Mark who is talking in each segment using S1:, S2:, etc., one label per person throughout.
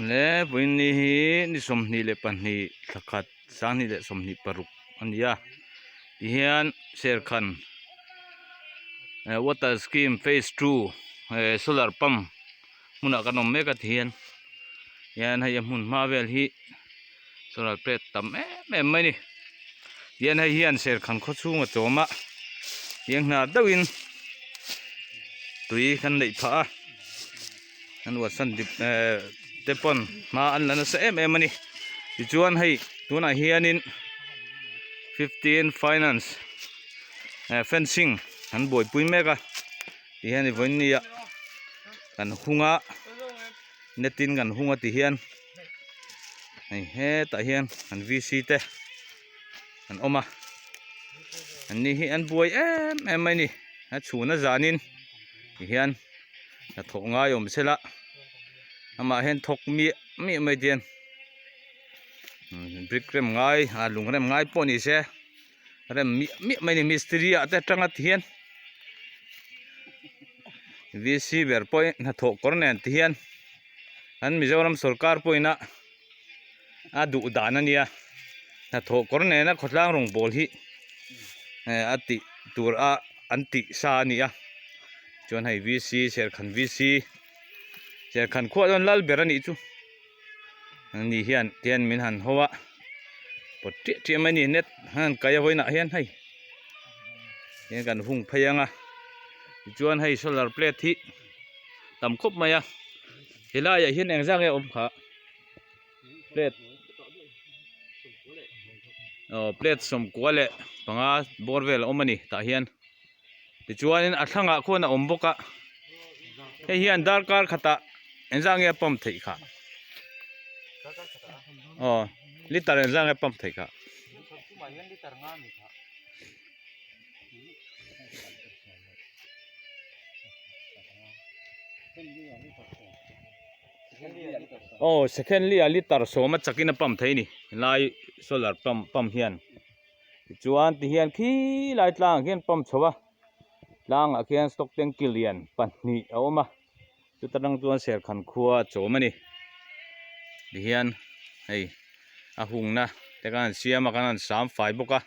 S1: Le vawiin ni hi ni 22 thla khat 2026 a ni a tihian serkhan eh water scheme phase two eh solar pump hmunah kan awm mek a tihian hian hei a hmun hma vel hi solar plate tam em em mai a ni tihian hei hian serkhan khaw chhung a chawm a tiang hna deuhin tui kan neih phah a. An uatsan dip eh te pawn hma an la nasa em em a ni tichuan hei tunah hianin 15 finance eh fencing an buaipui mek a tihian i vawiin nia kan hung a net in kan hung a tihian hei hetah hian an VC te an awm a an ni hi an buai em em mai a ni a chhun a zanin tihian. Hnathawh ngai awm se la amah hian thawk miah miah mai te hian brick rem ngai ah lung rem ngai pawh ni se rem miah miah mai a ni mistiri ah te atanga ti hian VC ber pawh hi hnathawh kawr nen ti hian an Mizoram sawrkar pawhin a a duh dan a nia hnathawh kawr nena khawtlang rawngbawl hi eh a tih tur a an tih sa a ni a chuan hei VC serkhan VC serkhan khuah chuan lal ber a nih chu ani hian tian min han ho a pawt ṭiah ṭiah mai a ni net han kai a vawiinah hian hei hian kan hung phei ang a tichuan hei solar plate hi tam khawp mai a helaiah hian engzah nge a awm kha. Plate aw plate sawmkua leh panga bawr vel a awm a ni tah hian tichuanin a thlangah khuan a awm bawk a hei hian darkar khatah engzah nge a pump theih khah aw liter engzah nge a pump theih khah. Aw second li ah liter sawm a chakin a pump thei a ni helai solar pump pump hian tichuan ti hian khi lai tlangah khian pump chho a tlangah khian stock tank lian pahnih a awm a chuta tang chuan serkhan khua a chawm a ni tihian hei a hungna te khan an siam a khan an sam fai bawk a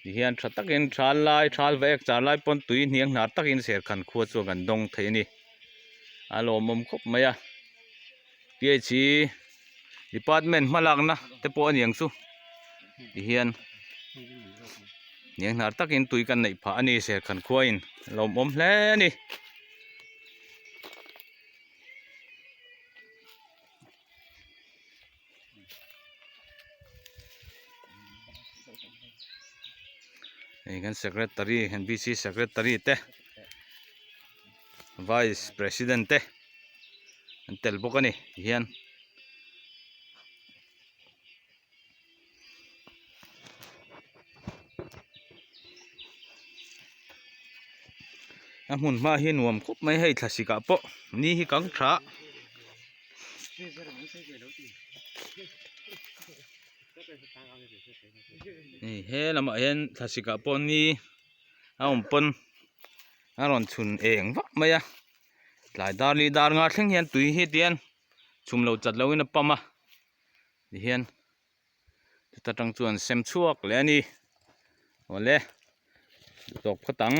S1: tihian tha takin thal lai thal va ek char lai pawn tui hniang hnar takin serkhan khua chuan kan dawng thei a ni. A lawmawm khawp mai a PHE department hma lakna te pawh a ni ang chu tihian hnianghnar takin tui kan neih phah a ni serkhan khuain a lawmawm hle a ni. Hei kan secretary kan VC secretary te vice president te an tel bawk a ni tihian. A hmun hma hi nuam khawp mai hei thlasik ah pawh ni hi kang tha hei he lamah hian thlasik ah pawh ni a awm pawn a rawn chhun eng vak mai a tlai dar li dar nga thleng hian tui hi tian chhum lo chat lo in a pump a tihian chuta tang chuan sem chhuak leh a ni awle tawp khawt ang.